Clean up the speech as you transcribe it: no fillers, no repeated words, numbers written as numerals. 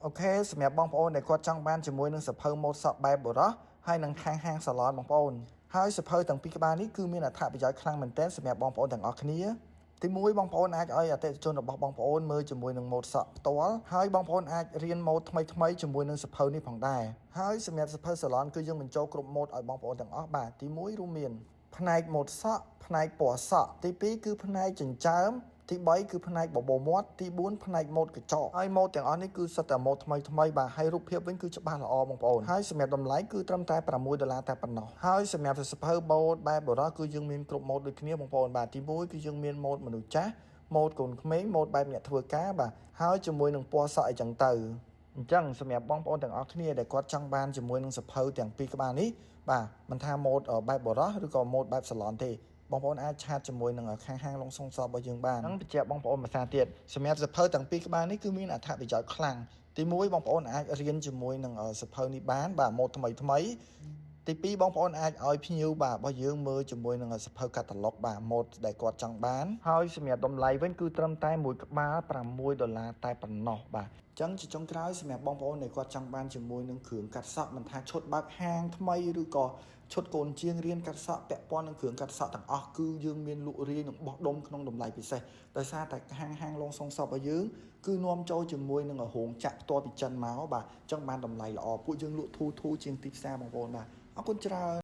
OK សម្រាប់បងប្អូនដែលគាត់ចង់បានជាមួយនឹងសៀវភៅម៉ូដសក់បែបបុរសហើយនឹងខាងហាងសាឡនបងប្អូនហើយសៀវភៅទាំងពីរក្បាលនេះគឺមានអត្ថប្រយោជន៍ខ្លាំងមែនទែនសម្រាប់បងប្អូនទាំងអស់គ្នាទីមួយបងប្អូនអាចឲ្យអតិថិជនរបស់បងប្អូនមើលជាមួយនឹងម៉ូដសក់ផ្ទាល់ហើយបងប្អូនអាចរៀនម៉ូដថ្មីថ្មីជាមួយនឹងសៀវភៅនេះផងដែរហើយសម្រាប់សៀវភៅសាឡនគឺយើងបញ្ចូលគ្រប់ម៉ូដឲ្យបងប្អូនទាំងអស់បាទទីមួយរួមមានផ្នែកម៉ូដសក់ផ្នែកពណ៌សក់ទី2គឺផ្នែកចិញ្ចើមទី3គឺផ្នែកបបោមាត់ទី4ផ្នែកម៉ូដកញ្ចក់ហើយម៉ូដទាំងអស់នេះគឺសុទ្ធតែម៉ូដថ្មីថ្មីបាទហើយរូបភាពវិញគឺច្បាស់ល្អបងប្អូនហើយសម្រាប់តម្លៃគឺត្រឹមតែ6ដុល្លារតែប៉ុណ្ណោះហើយសម្រាប់សៀវភៅម៉ូដបែបបុរសគឺយើងមានគ្រប់ម៉ូដដូចគ្នាបងប្អូនបាទទី1គឺយើងមានម៉ូដមនុស្សចាស់ម៉ូដកូនក្មេងម៉ូដបែបអ្នកធ្វើការបាទហើយជាមួយនឹងពណ៌សក់អីចឹងទៅអញ្ចឹងសម្រាប់បងប្អូនទាំងអស់គ្នាដែលគាត់ចង់បានជាមួយនឹងសៀវភៅទាំងពីរក្បាលនេះបាទមិនថាម៉ូដបែបបុរសឬក៏ម៉ូដបែបសាឡនទេបងប្អូនអាច chat ជាមួយនឹងខាងហាងឡុងសុងសរបស់យើងបាននឹងបញ្ជាក់បងប្អូនភាសាទៀតសម្រាប់សៀវភៅទាំងពីរក្បាលនេះគឺមានអត្ថប្រយោជន៍ខ្លាំងទី1បងប្អូនអាចរៀនជាមួយនឹងសៀវភៅនេះបានបាទម៉ូដថ្មីថ្មីទី2បងប្អូនអាចឲ្យភ្ញៀវបាទរបស់យើងមើលជាមួយនឹងសៀវភៅកាតាឡុកបាទម៉ូដដែលគាត់ចង់បានហើយសម្រាប់តម្លៃវិញគឺត្រឹមតែមួយក្បាល6ដុល្លារតែប៉ុណ្ណោះបាទចឹងជាចុងក្រោយសម្រាប់បងប្អូនដែលគាត់ចង់បានជាមួយនឹងគ្រឿងកាត់សក់មិនថាឈុតបើកហាងថ្មីឬក៏ឈុតកូនជាងរៀនកាត់សក់ពាក់ព័ន្ធនឹងគ្រឿងកាត់សក់ទាំងអស់គឺយើងមានលក់រាយនិងបោះដុំក្នុងតម្លៃពិសេសដោយសារតែហាងហាងឡងសុងសពរបស់យើងគឺនាំចូលជាមួយនឹងរោងចក្រផ្ទាល់ពីចិនមកបាទចឹងបានតម្លៃល្អពួកយើងលក់ធូរធូរជាងទីផ្សារបងប្អូនបាទអរគុណច្រើន។